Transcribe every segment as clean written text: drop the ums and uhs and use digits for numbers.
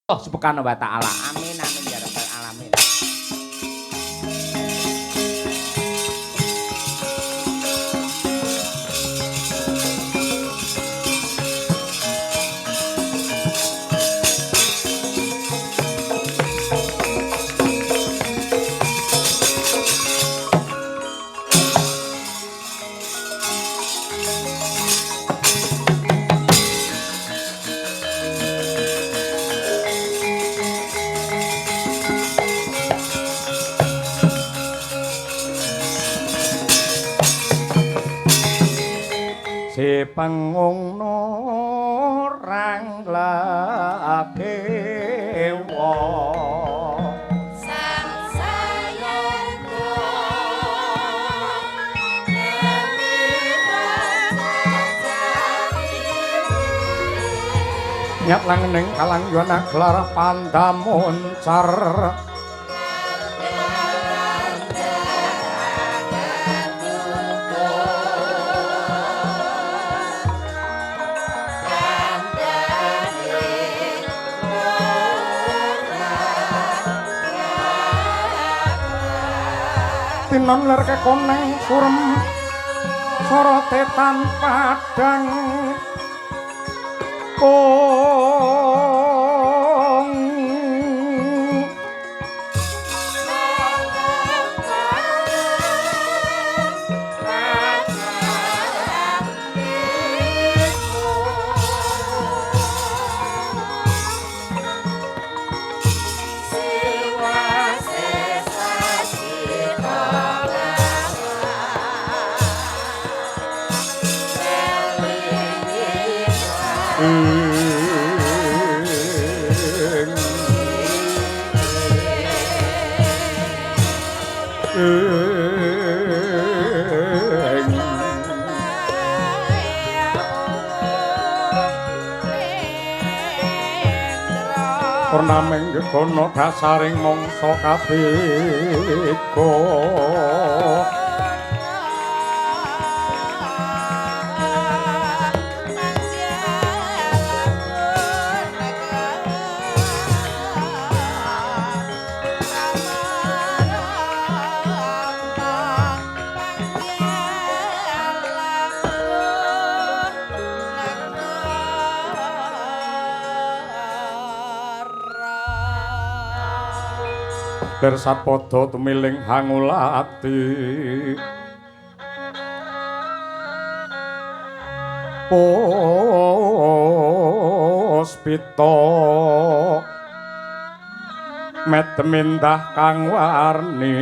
Subhanahu wa taala. Amin amin ya rabbal alamin. Si pengung nurang lakewa nyat langening kalang yona gelar pandamuncar tinon ler kekoneng surem sorote tan padang kong Purnaming gegono dasaring mangsa katiga. Lir sapada tumiling hangulati puspita medem indah kang warni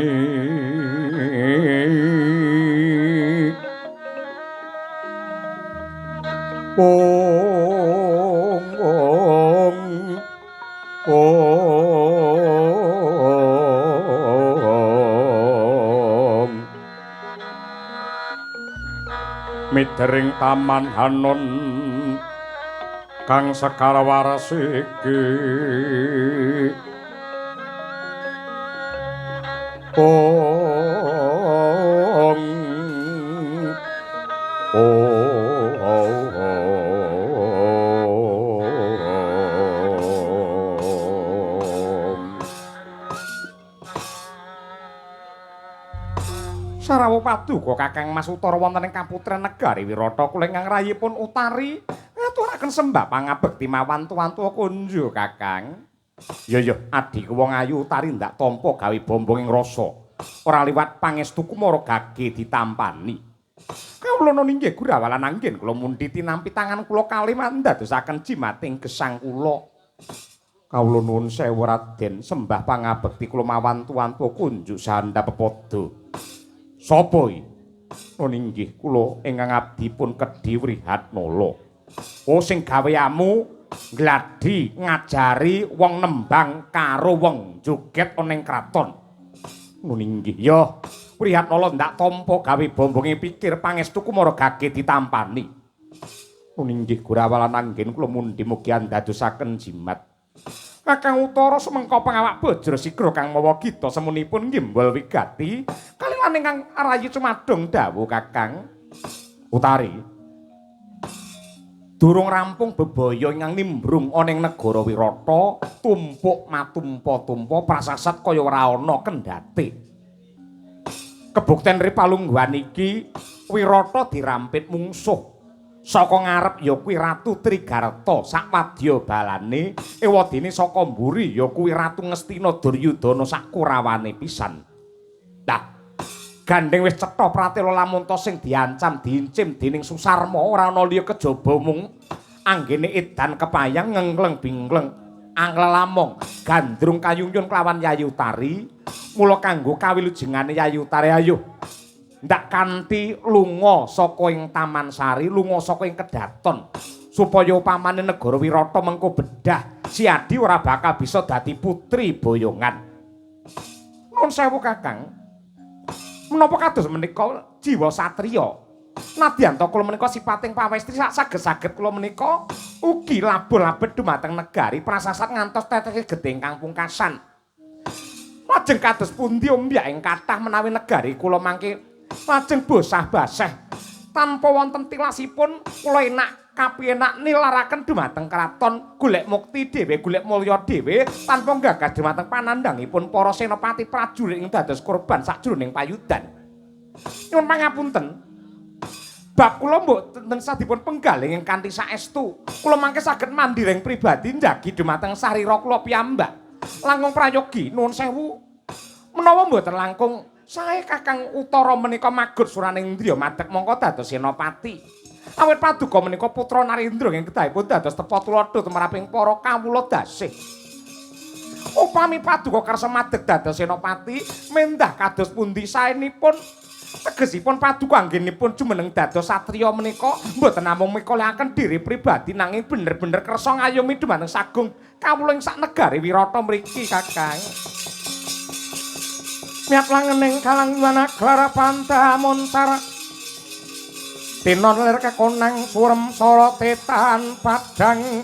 ong ong ong midering taman hanon kang sekar waras iki ong ong Sarawuh paduka Kakang Mas Utara wonten ing kaputren negari Wirata kula ingkang rayipun Utari ngaturaken sembah pangabekti mawantu-wantu kunjo Kakang. Ya ya adhiku wong ayu Utari ndak tampa gawe bombong ing rasa. Ora liwat pangestu kumara gage ditampani. Kawula inggih gurawalan anggen kula mundhi tinampi tangan kula kalih mandadosaken jimating gesang kula. Kawula nuwun sewu Raden sembah pangabekti kula mawantu-wantu kunjuk sahandap pepadha. Sapa iki? Nun inggih kula ingkang abdi pun Kedhi Wrihatnala. Oh sing gaweamu gladi ngajari wong nembang karo wong joget ana ing kraton. Nun inggih ya Wrihatnala ndak tampa gawe bombonge pikir pangestu kumara gage ditampani. Nun inggih gurawalan anggen kula mundhi mugi andadosaken jimat. Kakang Utara sumengka pangawak bajra sigra kang mawa gita semunipun ngimbal wigati kaliyan ingkang rayi cumadung dawuh Kakang Utari. Durung rampung bebaya ingkang nimbrung ana ing negara Wirata, tumpuk matumpa-tumpa prasasat kaya ora ana kendhate. Kebukten ri palungguhan iki Wirata dirampit mungsuh. Saka ngarep ya kuwi Ratu Trigarta sak wadya balane, ewadene saka mburi ya kuwi Ratu Ngastina Duryudana sak kurawane pisan. Lah, gandeng wis cetha pratela lamunta sing diancam diincim dening Susarma ora ana liya kejaba mung anggene edan kepayang ngengleng bingleng anglelamong gandrung kayungyun kelawan Yayi Utari. Mula kanggo kawilujengane Yayi Utari ayo ndak kanthi lunga saka ing Taman Sari, lunga saka ing kedaton supaya upamane negara Wirata mengko bedah Siadi ora bakal bisa dadi putri boyongan. Nuwun sewu Kakang, menapa kados menika jiwa satriya? Nadyan ta kula menika sipating pawestri sak saged-saged kula menika ugi labuh-labet dumateng negari prasasat ngantos teteke gedhe ingkang pungkasan. Lajeng kados pundi ombyak ing kathah menawi negari kula mangke lajeng bosah-baseh tanpa wonten tilasipun kula enak kapiyenak nilaraken dumateng kraton golek mukti dhewe golek mulya dhewe tanpa nggagas dumateng panandhangipun para senopati prajurit ing dados korban sakjroning payudan. Nyuwun pangapunten. Bab kula mboten sadipun penggalih ing kanthi saestu. Kula mangke saged mandhiring pribadi njagi dumateng sarira kula piyambak. Langkung prayogi nuwun sewu. Menawa mboten langkung sae Kakang Utara menika magut suraning Indra madeg mongko dados senopati. Awit paduka menika putra Narendra ingkang kedahipun dados tepa tuladha tumraping para kawula dasih. Upami paduka kersa madeg dados senopati, mendah kados pundi saenipun tegesipun paduka anggenipun jumeneng dados satriya menika mboten namung mikolaken diri pribadi nanging bener-bener kersa ngayomi dumateng sagung kawula ing sak negari Wirata mriki Kakang. Miat langening kalang yuwana klara pantamun sara tinon lir kekonang surem sora tetan padang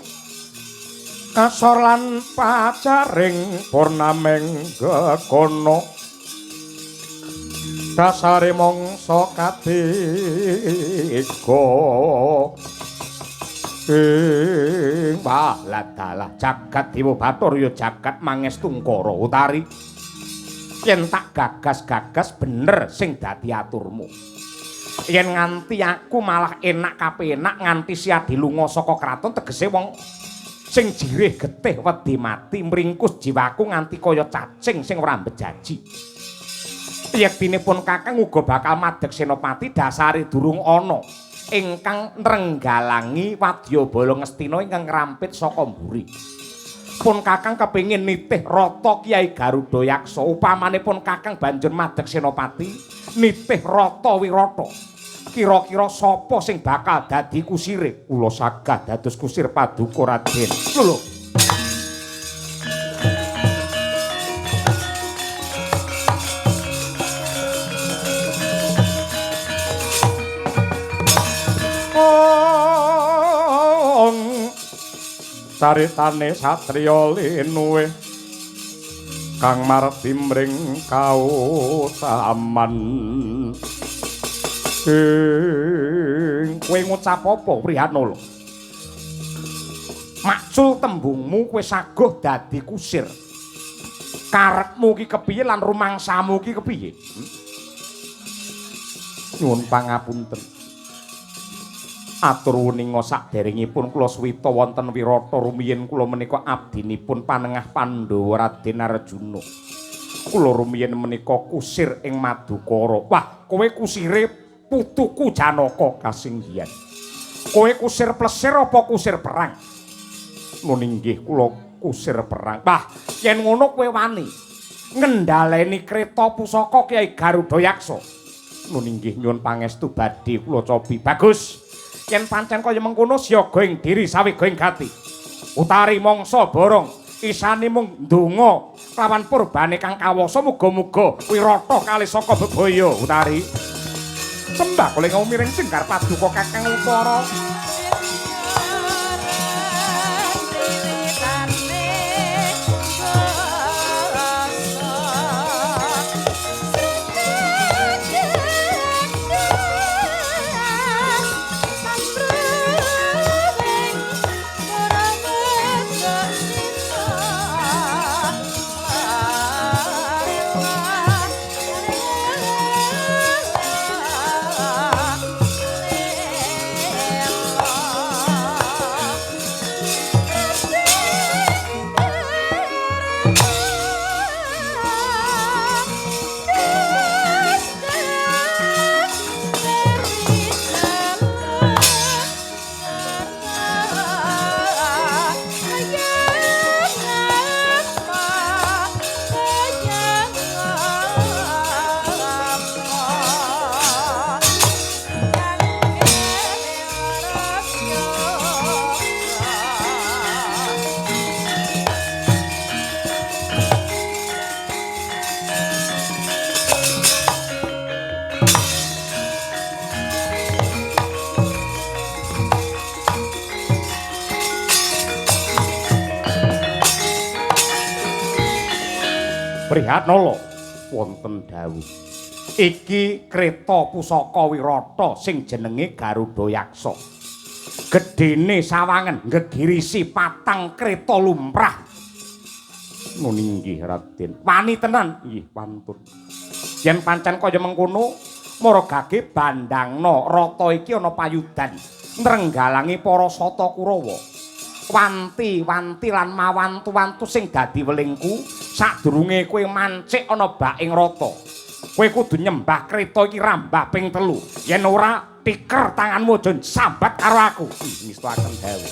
kasor lan pacaring purnameng gekono dasare mangsa katiga ing wah ladalah jagat dewa bathara ya jagat mangestungkara Utari. Yen tak gagas-gagas bener sing dadi aturmu. Yen nganti aku malah enak kapenak nganti Siadi lunga saka kraton tegese wong sing jirih getih wedi mati mringkus jiwaku nganti kaya cacing sing ora mbejaji. Yektine pun Kakang uga bakal madeg senopati dasare durung ana ingkang nrenggalangi wadyabala Ngastina ingkang ngrampit saka mburi. Pun Kakang kepingin nitih rata Kyai Garuda Yaksa, upamane pun Kakang banjur madeg senopati nitih rata Wirata, kira-kira sapa sing bakal dadi kusire? Kula sagah dados kusir paduka Raden. Lho caritane satriya linuwe kang mardi mring kautaman. Ing kowe ngucap apa Wrihanala? Maksul tembungmu kowe saguh dadi kusir. Karepmu ki kepiye lan rumangsamu ki kepiye? Nyuwun pangapunten. Atur wuninga saderengipun kula suwita wonten Wirata rumiyin kula menika abdinipun panengah Pandhawa Raden Arjuna. Kula rumiyin menika kusir ing Madukara. Wah, kowe kusire putuku Janaka kasinggihan. Kowe kusir plesir apa kusir perang? Nun inggih kula kusir perang. Wah, yen ngono kowe wani ngendhaleni kreta pusaka Kyai Garuda Yaksa. Nun inggih nyuwun pangestu badhe kula cobi. Bagus. Yen pancen kaya mengkono siaga ing diri sawega ing gati. Utari mangsa borong isane mung ndonga lawan purbane kang kawasa muga-muga Wirata kalih saka bebaya Utari. Sembah kula ing miring jengkar paduka Kakang Utara. Prihatnala wonten dawuh. Iki kreta pusaka Wirata sing jenenge Garuda Yaksa. Gedene sawangen ngegirisi patang kreta lumrah. Ngono inggih Raden. Wani tenan nggih wantun. Yen pancen kaya mengkono, maragage bandangna rata iki ana payudan nrenggalangi para sata Kurawa. Wanti-wanti lan mawantu-wantu sing dadi welingku sadurunge kowe mancik ana bak ing rata. Kowe kudu nyembah kreta iki rambah ping 3. Yen ora tiker tanganmu aja sambat karo aku. Ngestuaken dawuh.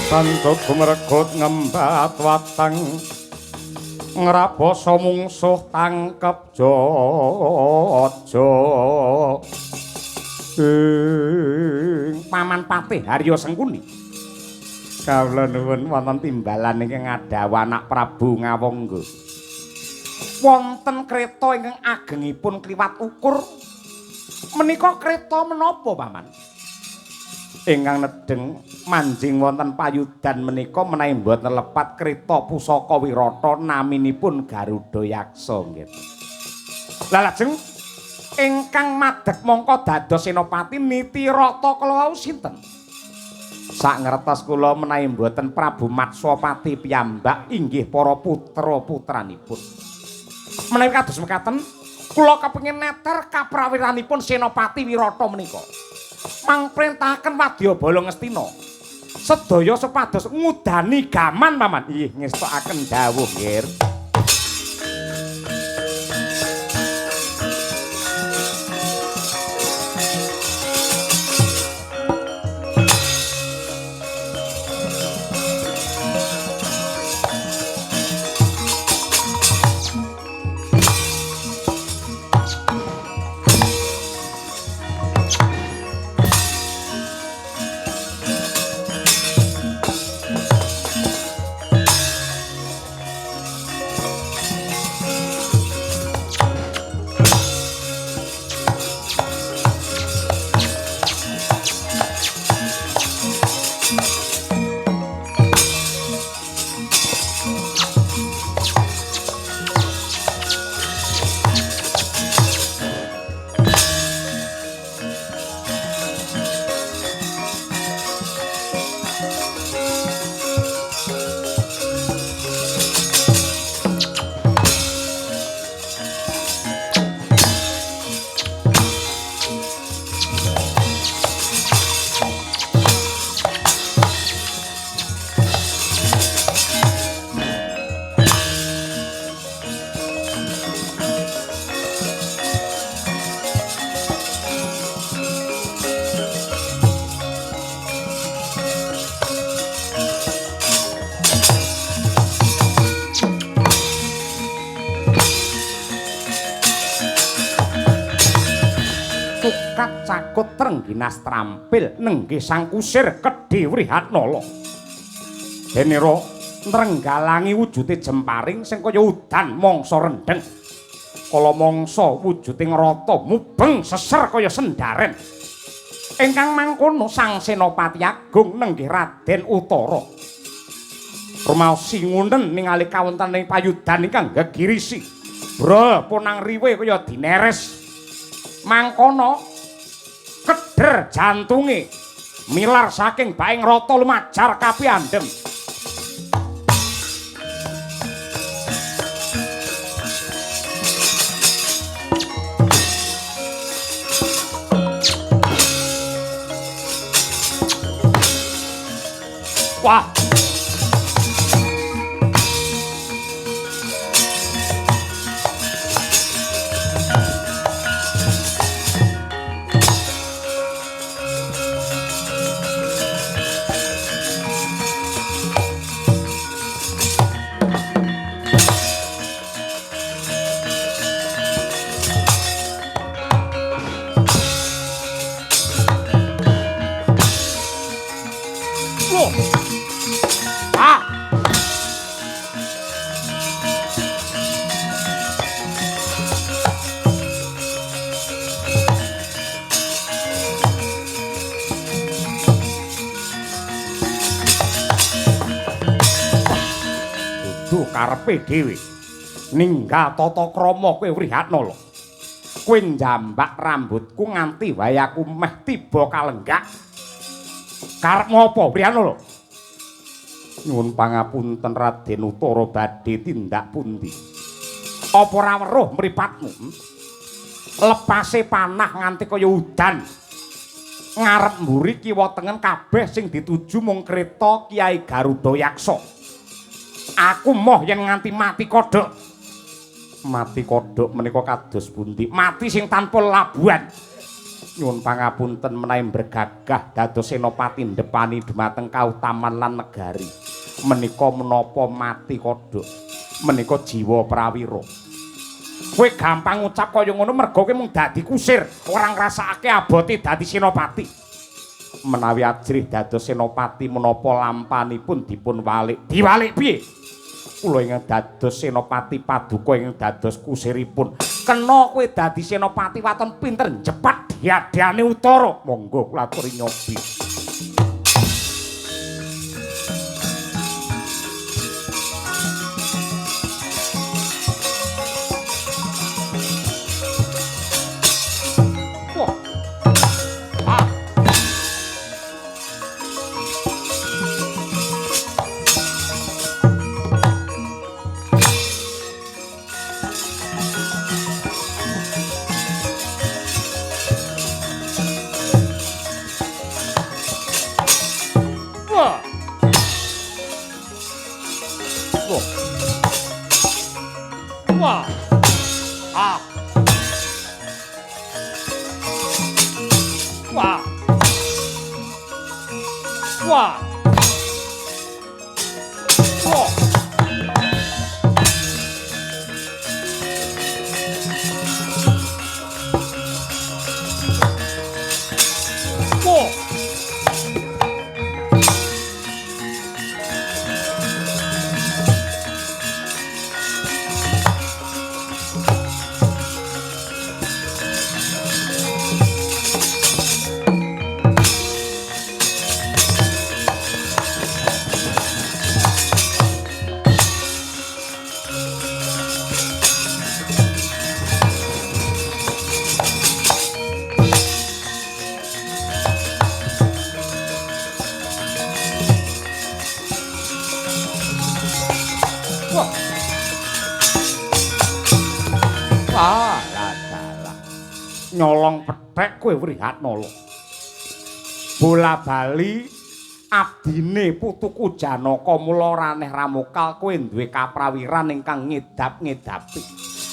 Sanduk gumregut ngembat watang ngrabasa mungsuh tangkep jojo. Ing Paman Patih Harya Sengkuni. Kawula nuwun wonten timbalan ingkang ngadhawuh anak Prabu Ngawangga. Wonten kreta ingkang agengipun kliwat ukur. Menika kreta menapa, Paman? Ingkang nedheng manjing wonten payudan menika menawi mboten lepat kreta pusaka Wirata naminipun Garuda Yaksa nggih. Lah lajeng ingkang madeg mangka dados senopati niti rata kala wau sinten? Sak ngertos kula menawi mboten Prabu Matswapati piyambak inggih para putra-putranipun. Menawi kados mekaten kula kepengin neter kaprawiranipun Senopati Wirata menika. Mangprintahaken wadyabala Ngastina sedaya supados ngudani gaman, Paman. Nggih, ngestokaken dawuh, nggih. Cakut trengginas trampil nenggih sang kusir Kedhi Wrihatnala. Denira nrenggalangi wujude jemparing sing kaya udan mangsa rendheng. Kala mangsa wujude ngrata mubeng seser kaya sendaren. Ingkang mangkono Sang Senopati Agung nenggih Raden Utara. Rumaos singunen ningali kawontenan ing payudan ingkang gegirisi. Bro ponang riwe kaya dineres. Mangkono keder jantunge milar saking baing rata lumajar kapiandhem. Wah. Karepe dhewe ninggal tata krama kowe wrihatna lho. Kowe njambak rambutku nganti wayaku meh tiba kalenggak. Karepmu apa wrihatna lho? Nyuwun pangapunten Raden Utara badhe tindak pundi? Apa ora weruh mripatmu? Lepase panah nganti kaya udan. Ngarep mburi kiwa tengen kabeh sing dituju mung kreta Kyai Garuda Yaksa. Aku moh yen nganti mati kodhok. Mati kodhok menika kados pundi? Mati sing tanpa labuhan. Nyuwun pangapunten menawi bergagah dados senopati ndepani dhumateng kautaman lan negari. Menika menapa mati kodhok? Menika jiwa prawira. Kowe gampang ngucap kaya ngono merga kowe mung dadi kusir, ora ngrasakake abote dadi senopati. Menawi ajrih dados senopati menapa lampanipun dipun walik? Diwalik piye? Kula ingkang dados senopati paduka ingkang dados kusiripun. Kena kowe dadi senopati waton pinter njepat diadane Utara. Monggo kula aturi nyobi. Nyolong pethek kowe wrihatna lho. Bola bali abdine putuku Janaka mula ora aneh ramokal kowe duwe kaprawiran ingkang ngedap-ngedapi.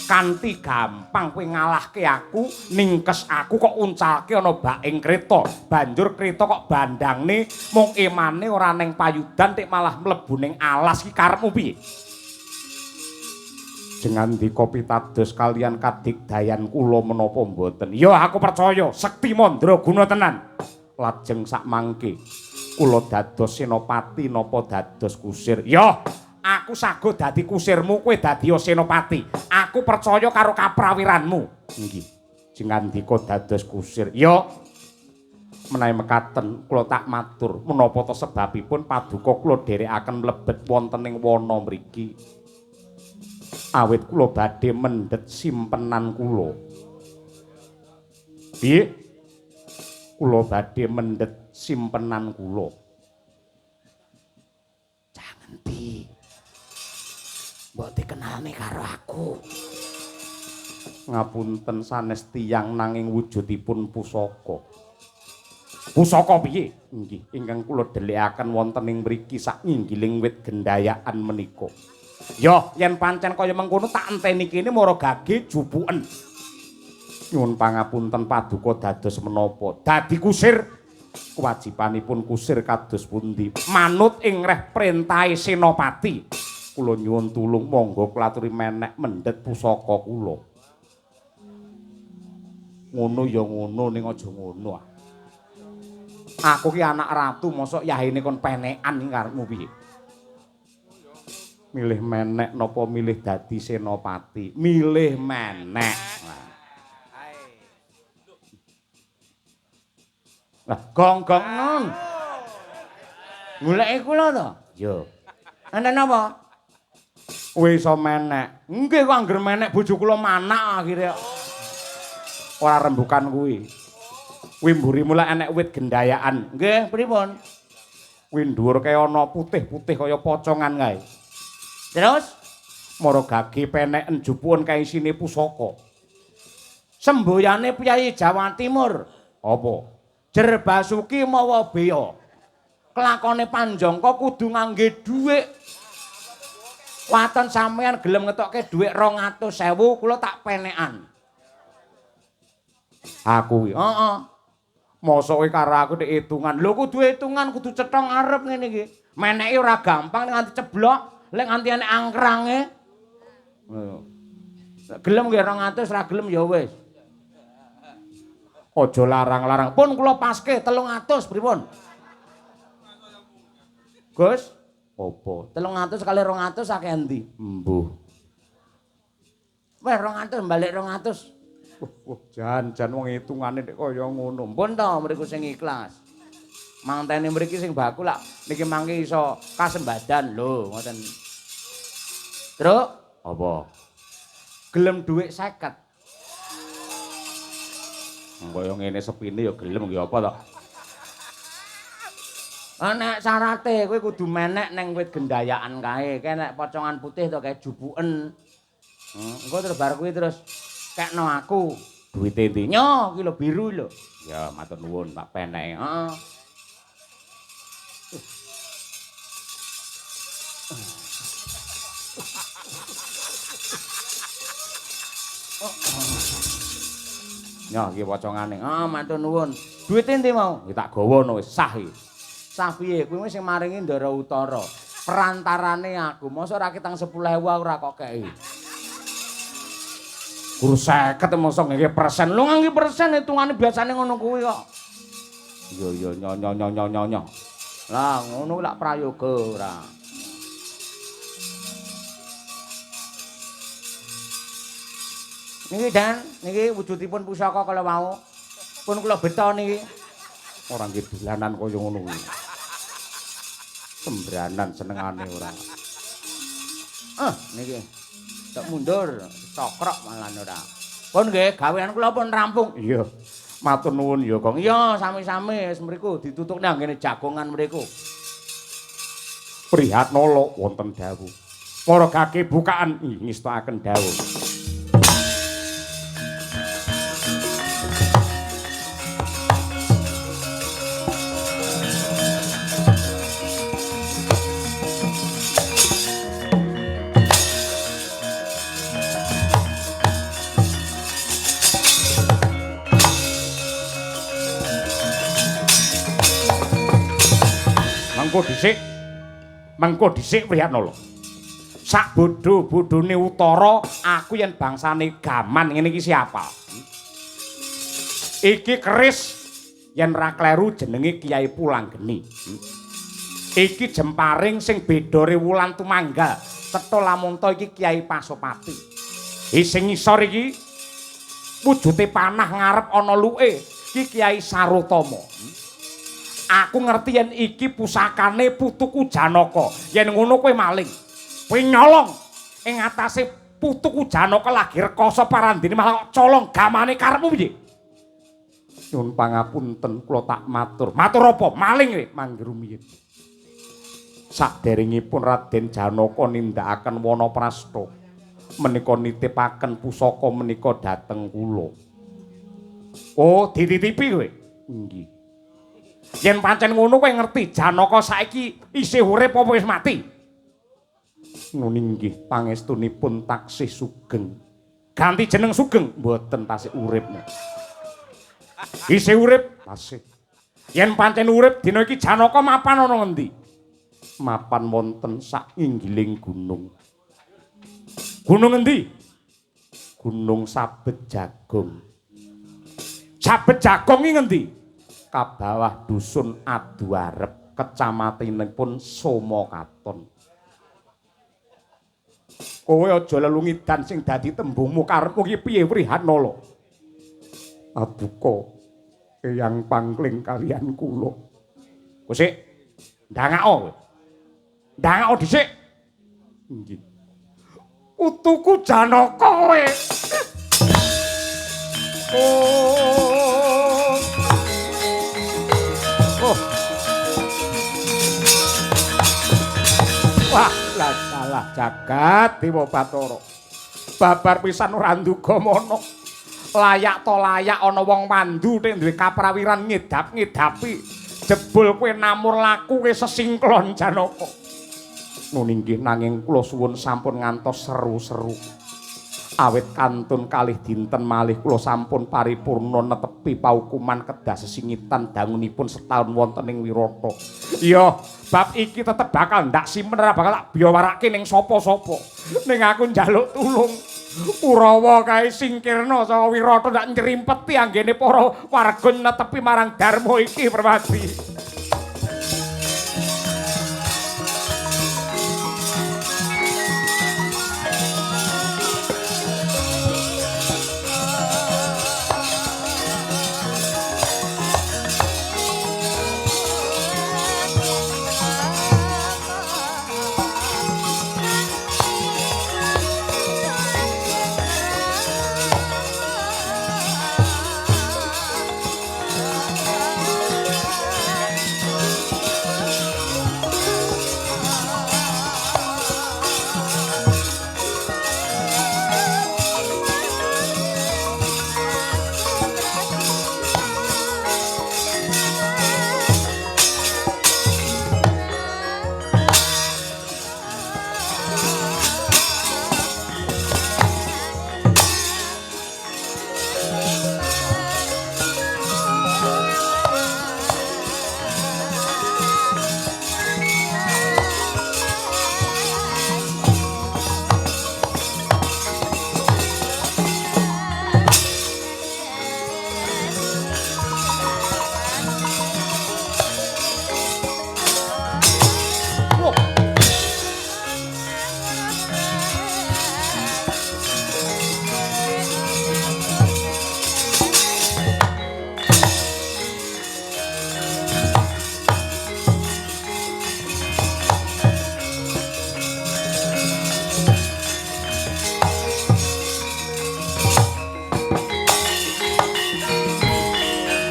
Kanthi gampang kowe ngalahke aku, ningkes aku kok uncalke ana baing kreta. Banjur kreta kok bandangne mung emane ora ning payudan tik malah mlebu ning alas iki karepmu piye? Jengandika pitados kalian kadigdayan kula menapa mboten? Ya aku percaya sekti mandraguna tenan. Lajeng sakmangke kula dados senopati napa dados kusir? Ya aku sago dadi kusirmu, kowe dadi senopati. Aku percaya karo kaprawiranmu. Nggih. Jengandika dados kusir. Ya Menawi mekaten kula tak matur menapa ta sebabipun paduka kula dherekaken mlebet wonten ing wana mriki. Awit kula badhe mendhet simpenan kula. Piye? Kula badhe mendhet simpenan kula. Cah ngendi? Mbok dikenalne karo aku. Ngapunten sanes tiyang nanging wujudipun pusaka. Pusaka piye? Nggih, ingkang kula dhelekaken wonten ing mriki sak nginggiling wit gendayaan menika. Yo, yen pancen kaya mengkono tak enteni kene mara gage jupuken. Nyuwun pangapunten paduka dados menapa? Dadi kusir. Kewajibanipun kusir kados pundi? Manut ing reh perintahe Senopati. Kula nyuwun tulung monggo kula aturi menek mendhet pusaka kula. Ngono ya ngono ning aja ngono ah. Aku ki anak ratu mosok yahene kon penekan iki karepmu piye? Milih menek napa milih dadi senopati? Milih menek. Lah gong-gong non. Goleki kula to? Yo. Enten napa? Kowe iso menek. Nggih kok angger menek bojo kula manak akhire. Ora rembukan kuwi. Kuwi mburimu lek enek wit gendayaan. Nggih, pripun? Kuwi dhuwur kae ana putih-putih kaya pocongan kae. Terus mara gage peneken jupuken kae isine pusaka. Semboyane priyayi Jawa Timur. Apa? Jer basuki mawa beya. Kelakone panjangka kudu ngangge dhuwit. Waton sampean gelem ngetokke dhuwit 200.000 kula tak penekan. Aku iki. Heeh. Mosok kowe karo aku nek hitungan. Lho kudu hitungan, kudu cetha ngarep ngene iki. Meneki ora gampang nganti ceblok, lek nganti enek angkrange. Gelem nggih 200, ora gelem ya wis. Aja larang-larang. Pun kula paske 300 pripun? Gus, apa? 300 kali 200 akeh endi? Mbuh. Weh 200 balik 200. Wah, wah, jan-jan wong hitungane nek kaya ngono. Pun to mriku sing ikhlas. Mangtene mriki sing baku lak niki mangke iso kasembadan lho ngoten. Truk, apa? Gelem dhuwit 50. Kaya ngene sepine ya gelem nggih apa to? Nek syarate kowe kudu menek ning wit gendayaan kae. Kae nek pocongan putih to kae jupuken. Engko terus bar kuwi terus kekno aku. Duwite ndi? Nyo, iki lho biru lho. Ya, matur nuwun tak peneke. Heeh. Nyo, iki pocongane. Ah, matur nuwun. Duwite ndi mau? Iki tak gawa no wis sah iki. Sah piye? Kuwi sing maringi Ndara Utara. Perantarane aku, mosok ora ketang 10.000 ora kok kei. Guru 50 mosok ngangge persen. Lho ngangge persen hitungane biasane ngono kuwi kok. Iya iya nyo nyo nyo nyo nyo nyo. Lah ngono lak prayoga ora. Niki Dan, niki wujudipun pusaka kala wau. Pun kula beto niki. Ora nggih dolanan kaya ngono kuwi. Sembranan senengane ora. Ah, niki. Tok mundur, cokrok malah ora. Pun nggih, gawean kula pun rampung. Iya. Matur nuwun ya, Kong. Iya, sami-sami wis mriku ditutukne anggene jagongan mriku. Prihatnala wonten dawuh. Para kaki bukaan ngestakaken dawuh. Mengko dhisik Prihatnala. Sak bodho-bodhone Utara, aku yen bangsane gaman ngene iki siapa? Iki keris yen ra kleru jenenge Kiai Pulanggeni. Iki jemparing sing bedore wulan tumanggal. Cetha lamunta iki Kiai Pasopati. Sing ngisor iki wujude panah ngarep ana luke, iki Kiai Sarotama. Aku ngerti yen iki pusakane putuku Janaka. Yen ngono kowe maling. Kowe nyolong ing atase putuku Janaka lagi rekoso parandene malah kok colong gamane karepmu piye? Nyuwun pangapunten kula tak matur. Matur apa? Maling kowe mangger rumiyin. Saderengipun Raden Janaka nindakaken wanaprasta menika nitipaken pusaka menika dhateng kula. Oh, dititipi kowe? Nggih. Yen pancen ngono kowe ngerti Janaka saiki isih urip apa wis mati? Ngono nggih, pangestunipun taksih sugeng. Ganti jeneng Sugeng? Mboten, tasih urip. Isih urip? Tasih. Yen pancen urip dina iki Janaka mapan ana ngendi? Mapan wonten sak inggiling gunung. Gunung ngendi? Gunung Sabet Jagung. Sabet Jagung iki ngendi? Kabawah dusun Aduarep, kecamatanipun Somokaton. Kowe aja lelungidan sing dadi tembungmu karepmu iki piye Wrihanala? Aduka eyang pangkling kalian kula. Kowe sik ndangako kowe. Ndangako dhisik. Nggih. Putuku Janaka kowe. Oh. Oh. Wah, lah salah jagat Dewa Bathara. Babar pisan ora nduga mono. Layak to layak ana wong mandu nek duwe kaprawiran ngedap-ngedapi. Jebul kowe namur laku kowe sesingklon Janaka. Nun inggih nanging kula suwun sampun ngantos seru-seru. Awit kantun kalih dinten malih kula sampun paripurna netepi paukuman kedah sesingitan dangunipun setahun wonten ing Wirata. Iya, bab iki tetep bakal ndak simpen ora bakal tak biyawarake ning sapa-sapa. Ning aku njaluk tulung Kurawa kae singkirna saka Wirata ndak nyrimpeti anggene para warga netepi marang dharma iki Permadi.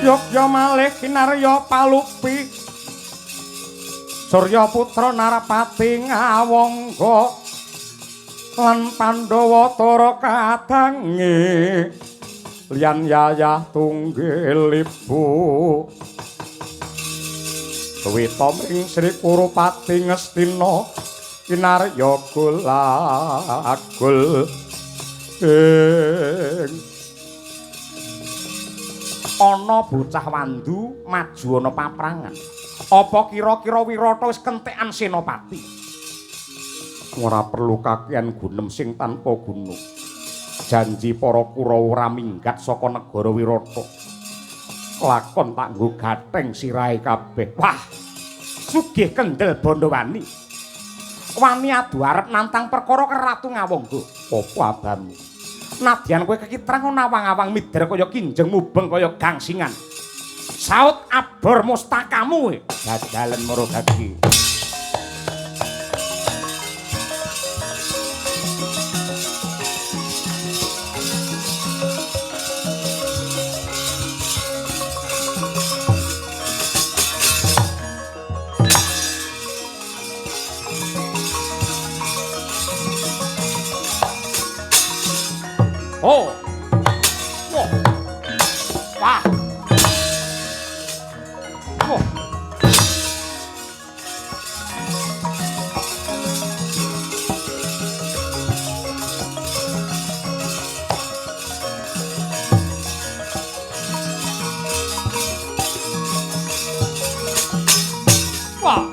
Yogya malih kinarya palupi Surya putra Narapati ngawangga lan Pandhawa tara kadange liyan yayah tunggil ibu Wita ing Sri Kurupati Ngastina kinarya gulagul ing ana bocah wandu maju ana paprangan. Apa kira-kira Wirata wis kentekan senopati? Ora perlu kakean gunem sing tanpa guna. Janji para Kurawa ora minggat saka negara Wirata. Lakon tak nggo gatheng sirahe kabeh. Wah, sugih kendel Bandawani. Wani adu arep nantang perkara karo Ratu Ngawangga. Apa abamu? Nadyan kowe kekitrang nawang-awang mider kaya kinjeng mubeng kaya gangsingan. Saut abor mustakamu. Jajalen Murodadi. Oh. Wah. Wah. Wah. Wah.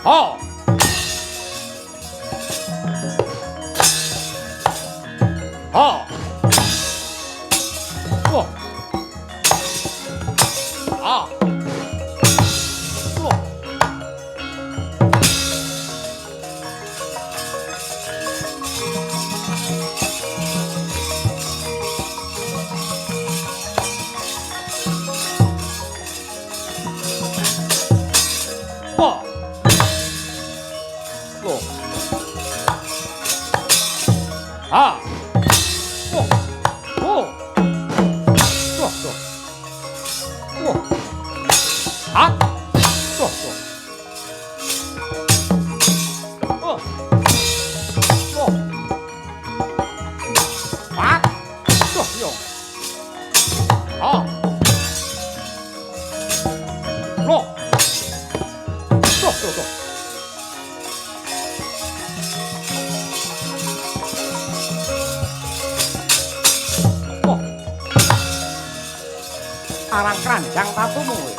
Oh. Oh. Wah. Ah. Wah. Wah. Wah. Ah. Oh. Oh. Tuh, tuh. Oh. Ah. Tuh, tuh. Oh. Oh. Ah. Tuh, yo. Ah. Loh. Tuh, tuh, tuh. Arang keranjang tatumu kowe.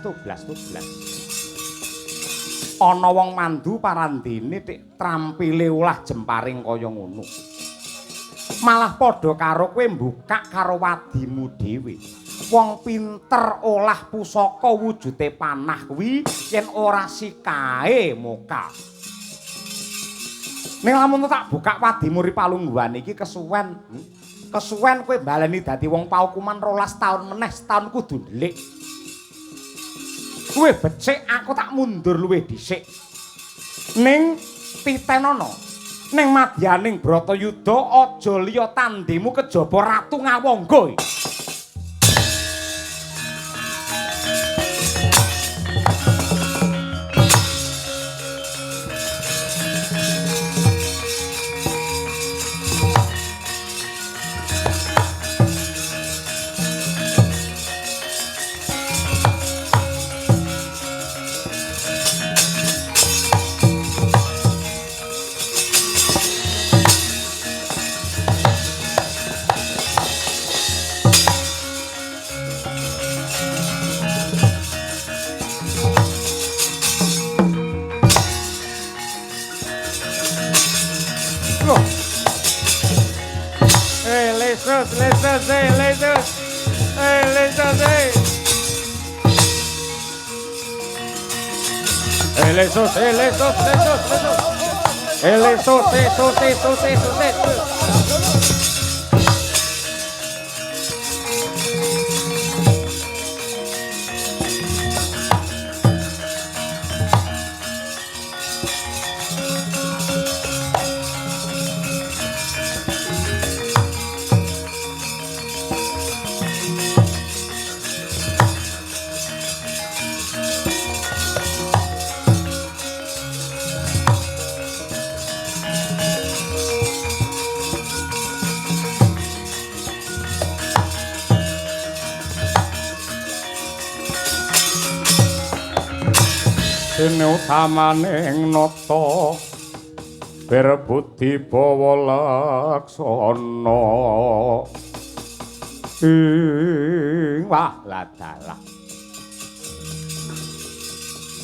Toblas, toblas. Ana wong mandu parandene tik trampile ulah jemparing kaya ngono. Malah padha karo kowe mbukak karo wadimu dhewe. Wong pinter olah pusaka wujude panah kuwi yen ora sikae moka. Ning lamun tak bukak wadimu ri palungguhan iki kesuwen. Kesuwen kowe baleni dadi wong paukuman 12 taun meneh, setaun kudu ndelik. Luwih becik aku tak mundur luwih dhisik. Ning titenono, ning madyaning Bratayuda aja liya tandhimu kejaba Ratu Ngawangga. lesus, lesus. Lesus. Lesus, lesus, lesus, lesus. Lesus, lesus, lesus, lesus. Dene utamaning nata berbudi bawa laksana ing wah ladalah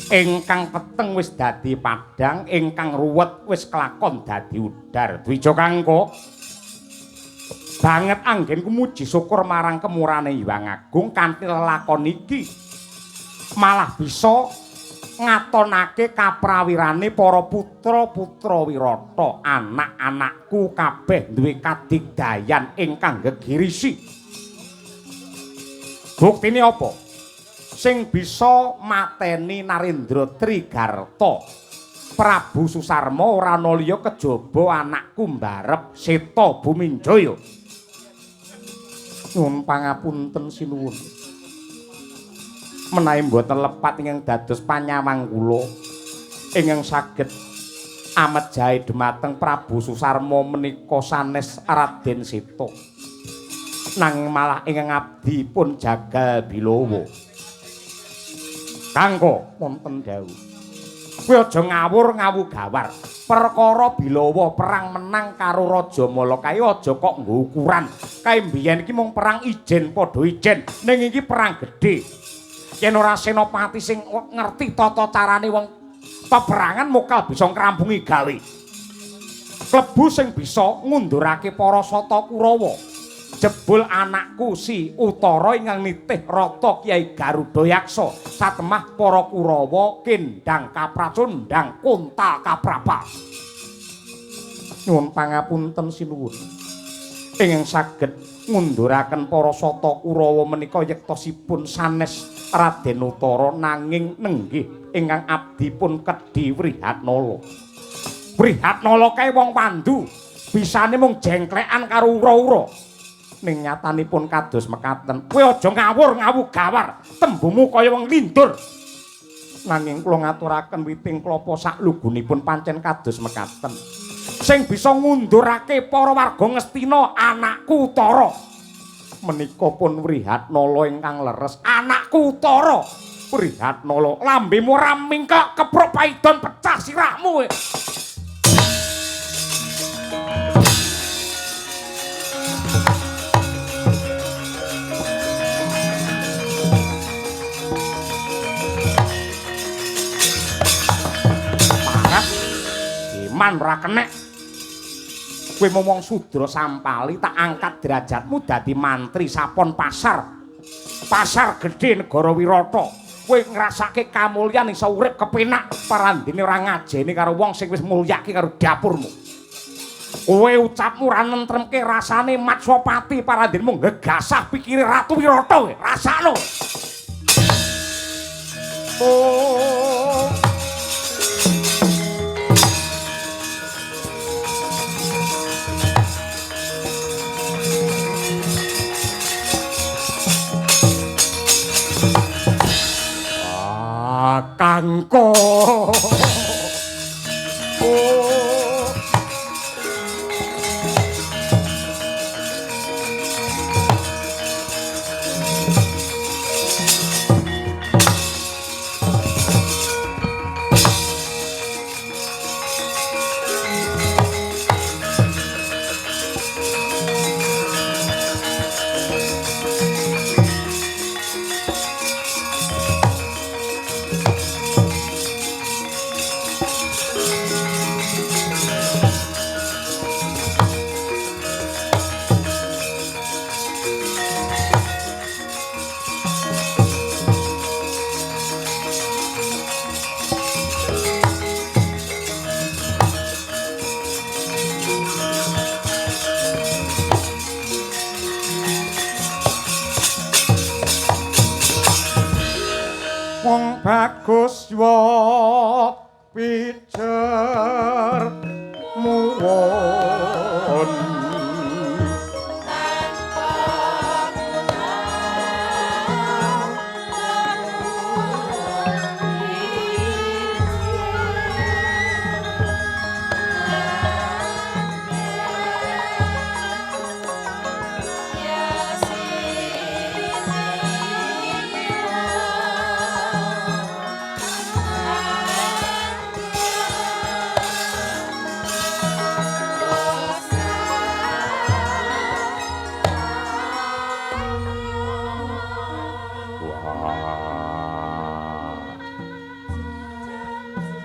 ingkang peteng wis dadi padhang, ingkang ruwet wis kelakon dadi udar. Dwija Kangko banget anggenku muji syukur marang kemurane Hyang Agung kanthi lelakon iki malah bisa ngatonake kaprawirane para putra-putra Wirata. Anak-anakku kabeh duwe kadigdayan ingkang gegirisi. Buktine apa? Sing bisa mateni Narendra Trigarta Prabu Susarma ora ana liya kejaba anakku mbarep Seta Buminjaya. Nyuwun pangapunten sinuwun. Menawi mboten lepat ingkang dados panyawang kula ingkang saged amejahi dhumateng Prabu Susarma menika sanes Raden Seta, nanging malah ingkang abdi pun jagal bilawa. Kangko wonten dawuh, kowe aja ngawur ngawu gawar. Perkara bilawa perang menang karo Raja Mala kae aja kok nggo ukuran. Kae mbiyen iki mung perang ijen padha ijen, ning iki perang gedhe. Yen ora senopati sing ngerti tata carane wong peperangan mokal bisa ngrampungi gawe. Klebu sing bisa ngundurake para sata Kurawa. Jebul anakku si Utara ingkang nitih rata Kyai Garuda Yaksa satemah para Kurawa kendang kapracundang kontal kaprapa. Nyuwun pangapunten sinuwun. Ingkang saged ngunduraken para sata Kurawa menika yektosipun sanes Raden Utara, nanging nenggih ingkang abdi pun kedhi Wrihatnala. Wrihatnala kae wong pandu, bisane mung jengklekan karo ura-ura. Ning nyatanipun kados mekaten. Kowe aja ngawur ngawu gawar, tembungmu kaya wong lindur. Nanging kula ngaturaken witing klapa saklugunipun pancen kados mekaten. Sing bisa ngundurake para warga Ngastina anakku Utara. Menika pun Wrihatnala ingkang leres. Anakku Utara. Wrihatnala, lambemu ora mingkak keprok paidon pecah sirahmu. Parah. Iman ora kenek. Kowe mung wong sudra sampali tak angkat derajatmu dadi mantri sapon pasar. Pasar gedhe negara Wirata. Kowe ngrasake kamulyan iso urip kepenak parandene ora ngajeni karo wong sing wis mulyake karo dapurmu. Kowe ucapmu ora nentremke rasane Matswapati parandene mung gegasah pikire Ratu Wirata kowe. Rasakno. Oh. Kangko. Oh. Wong bagus yo pijer muwon.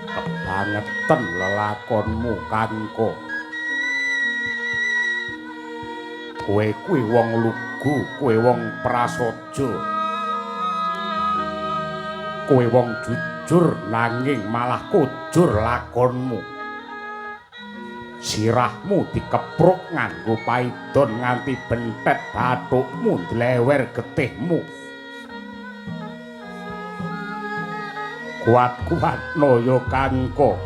Kebangetan lelakonmu Kangko. Kowe kuwi wong lugu, kowe wong prasaja. Kowe wong jujur nanging malah kujur lakonmu. Sirahmu dikepruk nganggo paidon nganti bentet bathukmu ndlewer getihmu. Kuat-kuatno ya Kangko.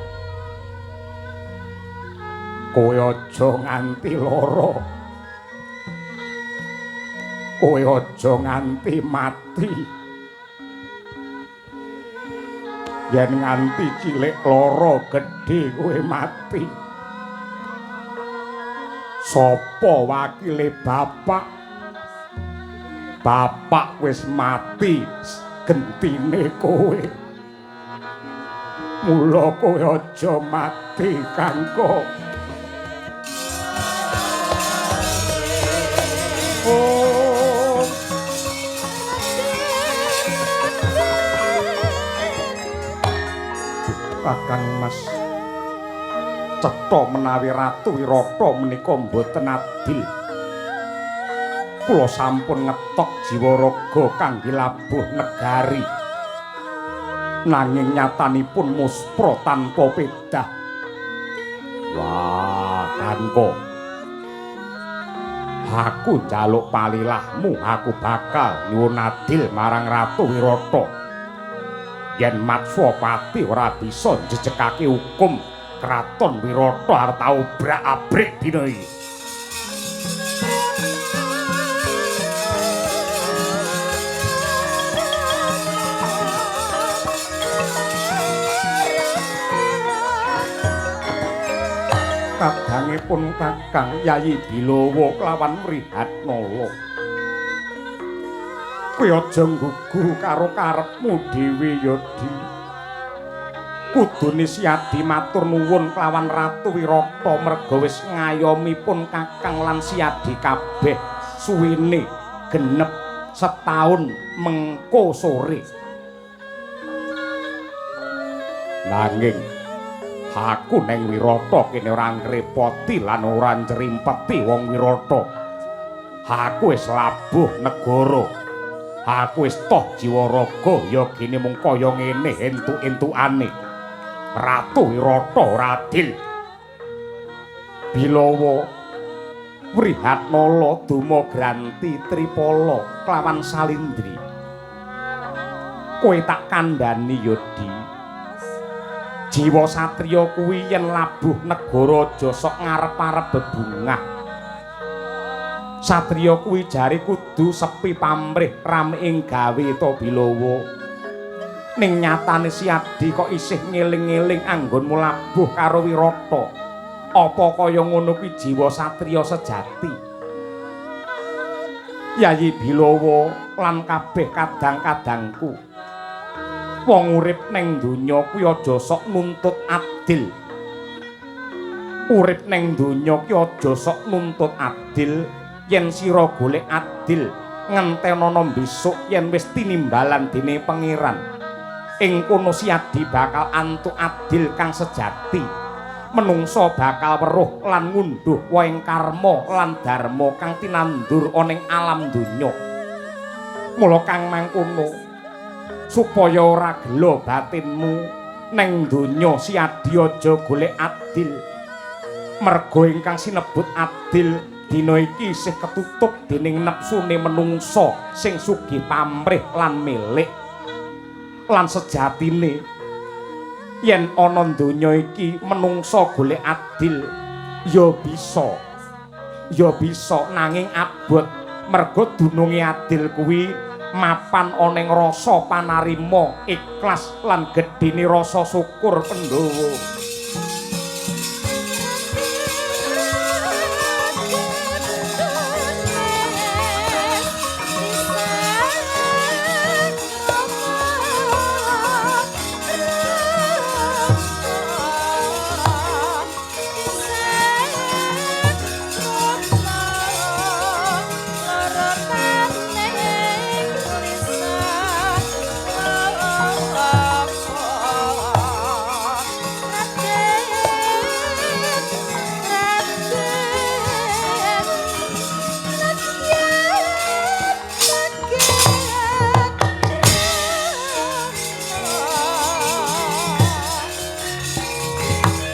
Kowe aja nganti lara. Kowe aja nganti mati. Yen nganti cilik lara gedhe kowe mati. Sapa wakile bapak? Bapak wis mati gentine kowe. Mula kowe aja mati Kangko. Oh. Kakang Mas, cetha menawi Ratu Wirata menika mboten adil. Kula sampun ngetok jiwa raga kangge labuh negari. Nanging nyatanipun muspra tanpa pedah. Wah, Kangko. Aku njaluk palilahmu, aku bakal nyuwun adil marang Ratu Wirata. Yen Matswapati ora bisa njejegake hukum Kraton Wirata arep obrak-abrik dina iki. Kadangipun Kakang Yayi Bilawa kelawan Wrihatnala. Kowe aja nggugu karo karepmu dhewe ya, Di. Kudune Siadi matur nuwun kelawan Ratu Wirata merga wis ngayomipun Kakang lan Siadi kabeh suwene genep setahun mengko sore. Nanging aku neng Wirata kene ora ngrepoti lan ora ncrimpeti wong Wirata. Aku wis labuh negara. Aku wis toh jiwa raga ya gene mung kaya ngene entuk-entukane. Ratu Wirata ora adil. Bilawa Wrihatnala Duma Granti Tripala kelawan Salindri. Kowe tak kandhani ya, Di. Jiwa satriya kuwi yen labuh negara aja sok ngarep-arep bebungah. Satriya kuwi jare kudu sepi pamrih rame ing gawe to Bilawa. Ning nyatane Siadi kok isih ngeling-eling anggonmu labuh karo Wirata. Apa kaya ngono kuwi jiwa satriya sejati? Yayi Bilawa lan kabeh kadang-kadangku. Wong urip neng donya kuwi aja sok nuntut adil. Urip neng donya kuwi aja sok nuntut adil. Yen sira golek adil, ngentenono besok yen wis tinimbalan dening Pangeran. Ing kono Siadi bakal antuk adil kang sejati. Menungsa bakal weruh lan ngunduh wohing karma lan dharma kang tinandur ana ing alam donya. Mula kang mangkono, supaya ora gelo batinmu neng donya Siadi aja golek adil. Merga ingkang sinebut adil dina iki isih ketutup dening nepsune menungsa sing sugih pamrih lan milik. Lan sejatine yen ana donya iki menungsa golek adil ya bisa. Ya bisa nanging abot merga dununge adil kuwi mapan ana ing rasa panarima, ikhlas lan gedhene rasa syukur Pandhawa.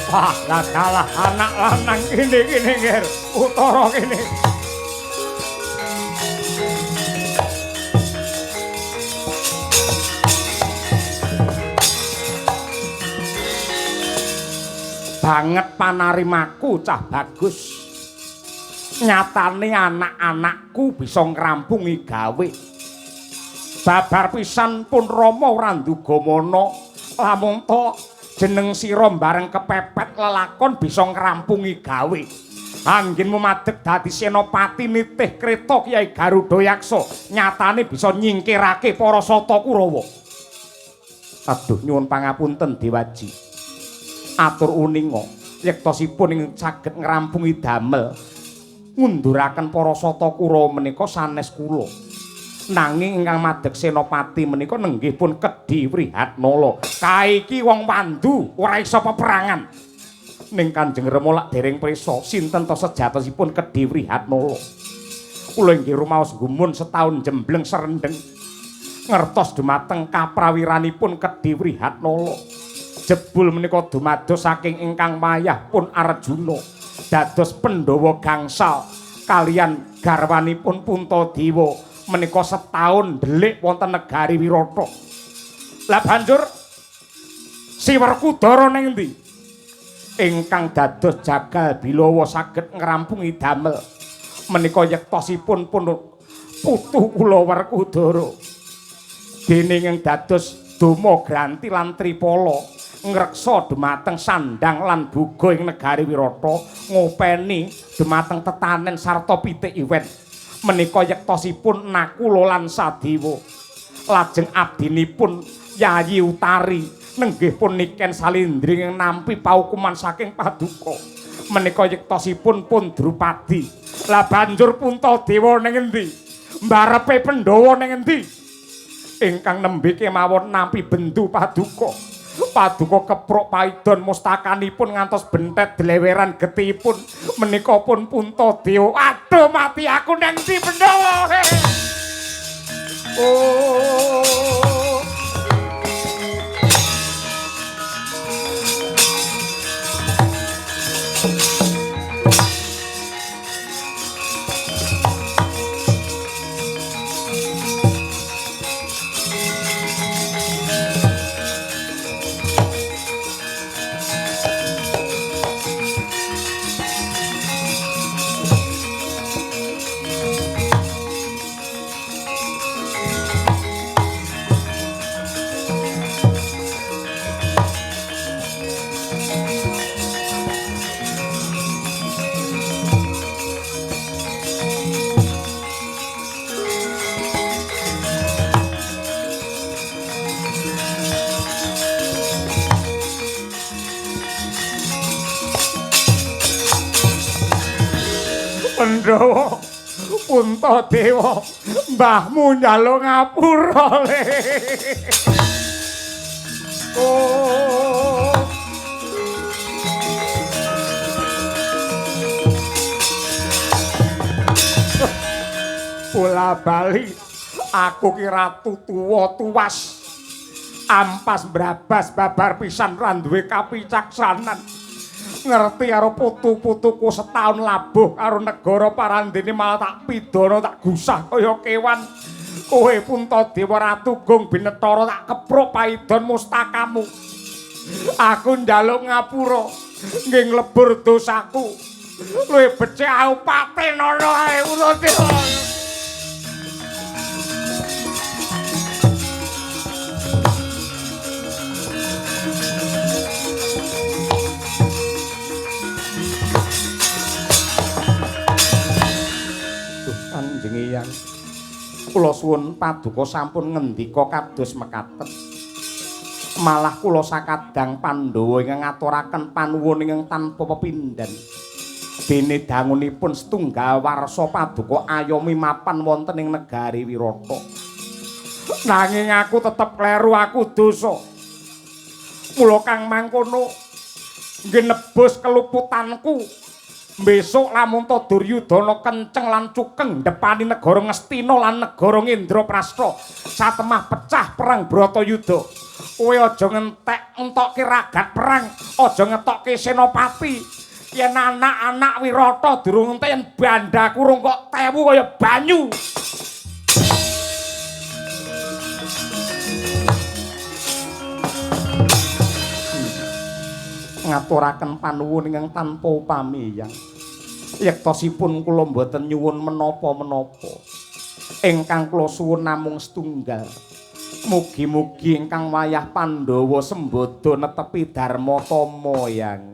Wah, lah kalah anak lanang kene kene nger, Utara kene. Banget panarimaku cah bagus. Nyatane anak-anakku bisa ngrampungi gawe. Babar pisan pun Rama ora ndugamana lamun to jeneng sira bareng kepepet lelakon bisa ngrampungi gawe. Anggenmu madeg dadi senopati nitih kreta Kyai Garuda Yaksa, nyatane bisa nyingkirake para Sata Kurawa. Aduh, nyuwun pangapunten Dewaji. Atur uninga yektosipun ing saged ngrampungi damel ngunduraken para Sata Kurawa menika sanes kula. Nanging ingkang madeg senopati menika nenggih pun Kedhi Wrihatnala. Kae iki wong wandu ora iso peperangan. Ning Kanjeng Rama lak dereng prisa sinten to sejatosipun Kedhi Wrihatnala. Kula inggih rumaos gumun setahun jembleng serendeng ngertos dumateng kaprawiranipun Kedhi Wrihatnala. Jebul menika dumados saking ingkang wayah pun Arjuna dados Pandhawa gangsal kalian garwanipun Puntadewa menika setahun ndelik wonten negari Wirata. Lah banjur si Werkudara ning endi? Ingkang dados jagal bilawa saged ngrampungi damel menika yektosipun pun putu kula Werkudara. Dene ing dados Dama Granti lan Tripala ngreksa dumateng sandang lan buga ing negari Wirata, ngopeni dumateng tetanen sarta pitik iwet. Menika yektosipun Nakula lan Sadewa. Lajeng abdinipun Yayi Utari nenggih pun Niken Salindri ing nampi paukuman saking paduka. Menika yektosipun pun Drupadi. Lah banjur Puntadewa ning endi? Mbarepe Pandhawa ning endi? Ingkang nembe kemawon nampi bendu paduka. Paduka keprok paidon mustakanipun ngantos bentet dleweran getihipun menika pun Puntadewa. Aduh mati aku nang ndi Pandhawa. Oh. Pandhawa, Puntadewa, mbahmu njaluk ngapura le. Oh. Bola bali aku ki ratu tuwa tuwas. Ampas brabas babar pisan ra duwe kapicaksanan. Ngerti karo putu-putuku setahun labuh karo negara parandene malah tak pidana tak gusah kaya kewan. Kowe Puntadewa Ratu Gung Binetara tak kepruk paidon mustakamu. Aku njaluk ngapura nggih nglebur dosaku. Luwih becik aku patenono ae Puntadewa. Kanjeng Eyang, kula suwun paduka sampun ngendika kados mekaten. Malah kula sakadang Pandhawa ingkang ngaturaken panuwun ingkang tanpa pepindhan. Dene dangunipun setunggal warsa paduka ayomi mapan wonten ing negari Wirata. Nanging aku tetep kleru, aku dosa. Mula kang mangkono nggih nebus keluputanku. Besok lamun ta Duryudana kenceng lan cukeng ndepani negara Ngastina lan negara Ngendraprasta, satemah pecah perang Bratayuda. Kowe aja ngentek entokke ragat perang, aja ngetokke senopati. Yen anak-anak Wirata durung entek yen bandaku rung kok tewu kaya banyu. Ngaturaken panuwun ingkang tanpa upami, Yang. Yektosipun kula mboten nyuwun menapa-menapa. Ingkang kula suwun namung setunggal. Mugi-mugi ingkang wayah Pandhawa sembada netepi dharma tama, Yang.